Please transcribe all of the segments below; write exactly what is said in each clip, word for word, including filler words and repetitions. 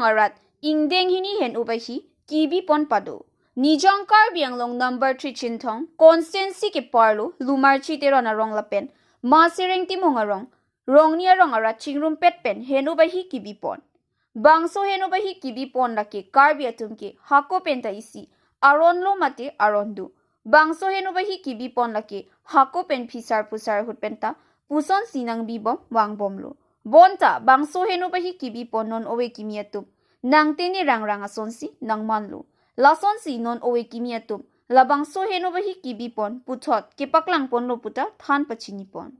arat ingdeng hini hen-up ahi kebi pon pado. Nijang Karbi Anglong number three Chinthong constituency keparlo Lumarchi Teron arong lapen Masereng Timung arong, Rongni arong arat chingrumpet pen hen-up ahi kebi pon. Bangso hen-up ahi kebi pon lake Karbi atum ke hako penta isi aron lo mate aron do. Bangso hen-up ahi kebi pon lake hako pen phisar phusar ahut penta pusonsi nangbi bom vang bomlo. Bonta bangso hen-up ahi kebi pon non ove kimi atum nangtene rangrang asonsi nangmanlo. Lasonsi non ove kimi atum labangso hen-up ahi kebi pon puthot kepaklang ponlo puta than pachini pon.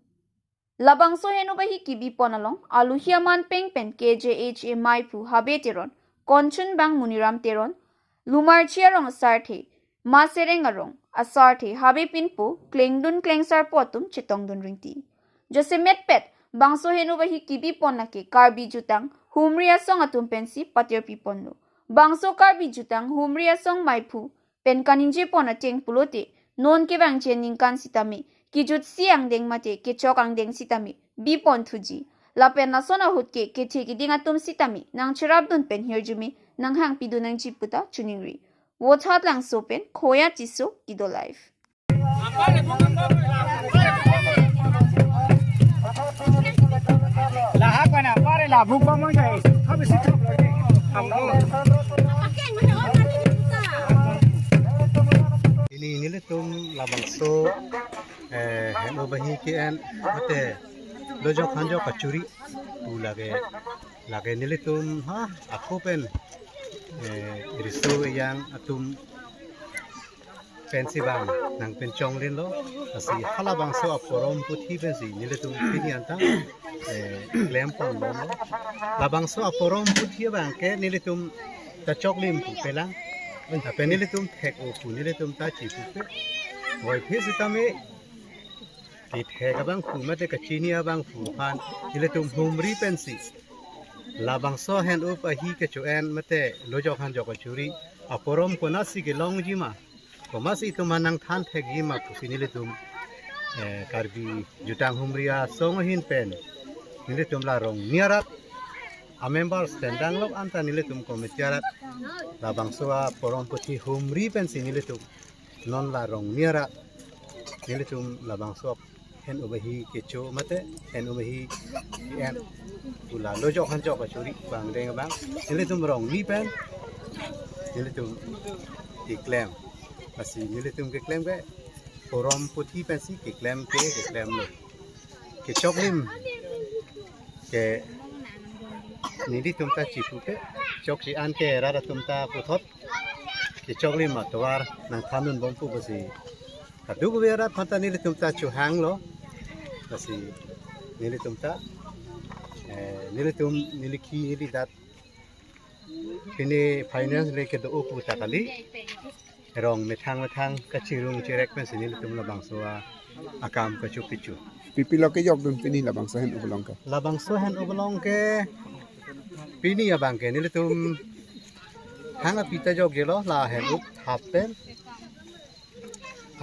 Labangso hen-up ahi kebi pon along aluhi aman peng pen K J H A maiphu Habe Teron, Konchun bang Muniram Teron, Lumarchi arong asarthe, Masereng arong asarthe Habe Pinpo, klengdun klengsarpo atum chetongdun ringti. Jasemet pet bangso hen-up ahi kebi pon lake Karbi Jutang Humri Asong atum pensi patirpi ponlo. Bangso Karbi Jutang Humri Asong maiphu pen kaningje pon ateng pulote, non kevangji aningkan sitame, kejutsi angdeng mate kechok angdeng sitame bi pon thuji. Lapen lason ahut ke kethe keding atum sitame nangcherapdun pen hirjume nanghangpidun nangji puta choningri. Vothatlangso pen Khoya Tisso, Kido Live. Pini nelitum labangso, eh, hen-up ahi ke-en mate lojok hanjok kachuri pu lake, lake nelitum ha ako pen, eh, riso ejang atum pensi bang nangpinchonglinlo. Lasi halabangso aporom puthi pensi nelitum pini anta, eh, klem pon bomlo. Labangso aporom puthi abang ke nelitum ta choklim pupe lang. Lapen nelitum thek-o pu nelitum ta chipupe. Voiphit sitame kethek abangphu mate kachini abangphu aphan nelitum humri pensi labangso hen-up ahi kecho-en mate lojok hanjok kachuri aporom konatsi kelongji ma, komatsi itum aphan nangthan thekji ma pusi nelitum, eh, Karbi Jutang Humri Asong ahin pen nelitum la Rongni arat amembers pen danglok anta nelitum committee arat labangso aporom puthi humri pensi nelitum non la Rongni arat nelitum labangso hen-up ahi kecho mate hen-up ahi ke-en pu la lojok hanjok kachuri bang deng bang nelitum Rongni pen nelitum keklem. Lasi nelitum keklem ke porom puthi pensi keklem ke keklemlo. Kechoklim ke nelitum ta chipupe, chok si an ke rat atum ta puthot kechoklim atovar nangthandun bompo pusi kadokave rat aphanta nelitum ta chohanglo. Lasi nelitum ta, eh, nelitum neli khi neli dat pini finance le kedo-o pu ta kali. Rong methang methang kachirung chirek pensi nelitum labangso a-, akam kachupichu. Pi pi lo kejokdun pini labangso hen-up along ke? Labangso hen-up along ke pini abang ke nelitum hang api ta jokjelo la hen-up thap pen.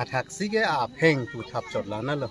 Athaksi ke apheng pu thap chot la nalo.